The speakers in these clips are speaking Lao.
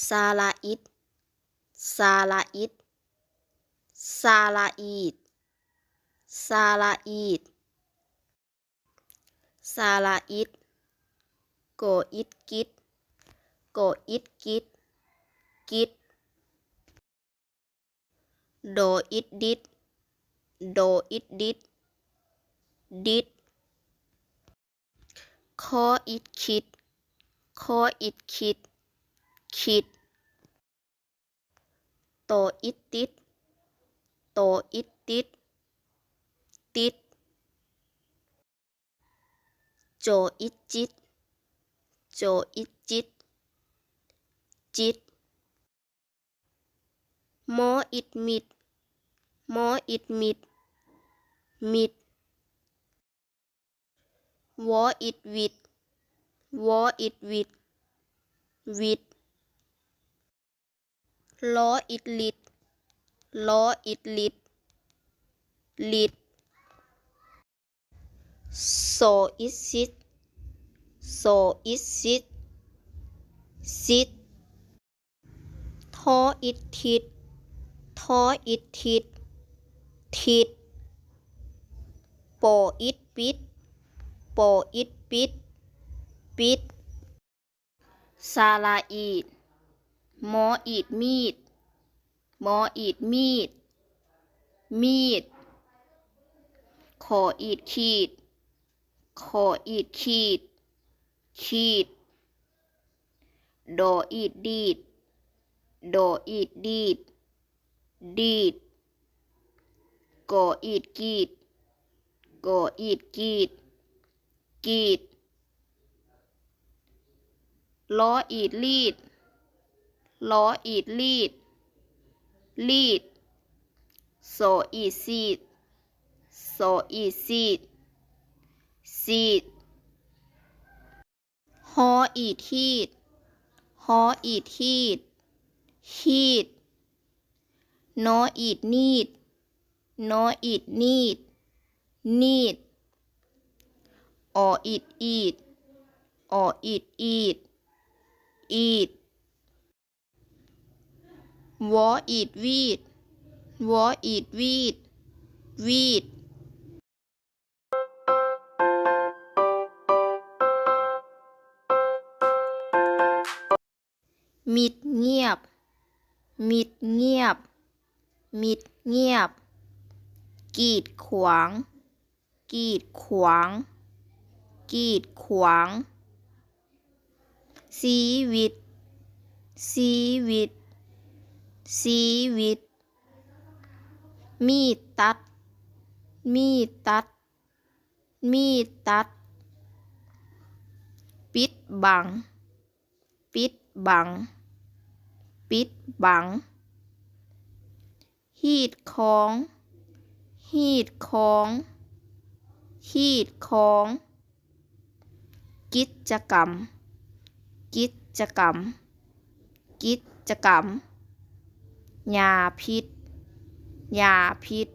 ສະຫຼະອິດ ສະຫຼະອິດ ສະຫຼະອີດ ສະຫຼະອີດ ສະຫຼະອິດ ກໍອິດກິດ ກໍອິດກິດ ກິດ ດໍອິດດິດ ດໍອິດດິດ ດິດ ຄໍອິດຄິດ ຄໍອິດຄິດ ຄິດ ຕໍອິດຕິດ ຕໍອິດຕິດ ຕິດ ຈໍອິດຈິດ ຈໍອິດຈິດ ຈິດ ມໍອິດມິດ ມໍອິດມິດ ມິດ ວໍອິດວິດ ວໍອິດວິດ ວິດ ລໍອິດລິດ ລໍອິດລິດ ລິດ ສໍອິດສິດ ສໍອິດສິດ ສິດ ທໍອິດຖິດ ທໍອິດຖິດ ຖິດ ປໍອິດປິດ ປໍອິດປິດ ປິດ ສະຫຼະອີດ ມໍອີດມີດ ມໍອີດມີດ ມີດ ຂໍອີດຂີດ ຂໍອີດຂີດ ຂີດ ດໍອີດດີດ ດໍອີດດີດ ດີດ ກໍອີດກີດ ກໍອີດກີດ ກີດ ລໍອີດລີດ ລໍອີດລີດ ລີດ ສໍອີດສີດ ສໍອີດສີດ ສີດ ຫໍອີດຮີດ ຫໍອີດຮີດ ຮີດ ນໍອີດນີດ ນໍອີດນີດ ນີດ ອໍອີດອີດ ອໍອີດອີດ ອີດ ວໍອີດວີດ ວໍອີດວີດ ວີດ ມິດງຽບ ມິດງຽບ ມິດງຽບ ກີດຂວາງ ກີດຂວາງ ກີດຂວາງ ຊີວິດ ຊີວິດ ຊີວິດ ມີດຕັດ ມີດຕັດ ມີດຕັດ ປິດບັງ ປິດບັງ ປິດບັງ ຮີດຄອງ ຮີດຄອງ ຮີດຄອງ ກິດຈະກຳ ກິດຈະກຳ ກິດຈະກຳ ຢາພິດ ຢາພິດ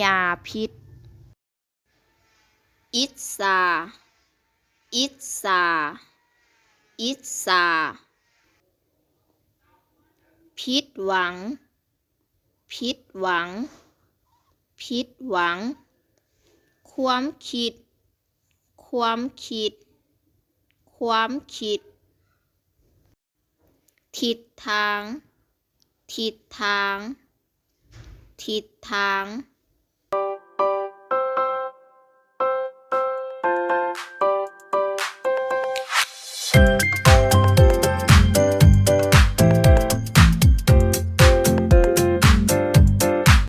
ຢາພິດ ອິດສາ ອິດສາ ອິດສາ ຜິດຫວັງ ຜິດຫວັງ ຜິດຫວັງ ຄວາມຄິດ ຄວາມຄິດ ຄວາມຄິດ ທິດທາງ ທິດທາງ ທິດທາງ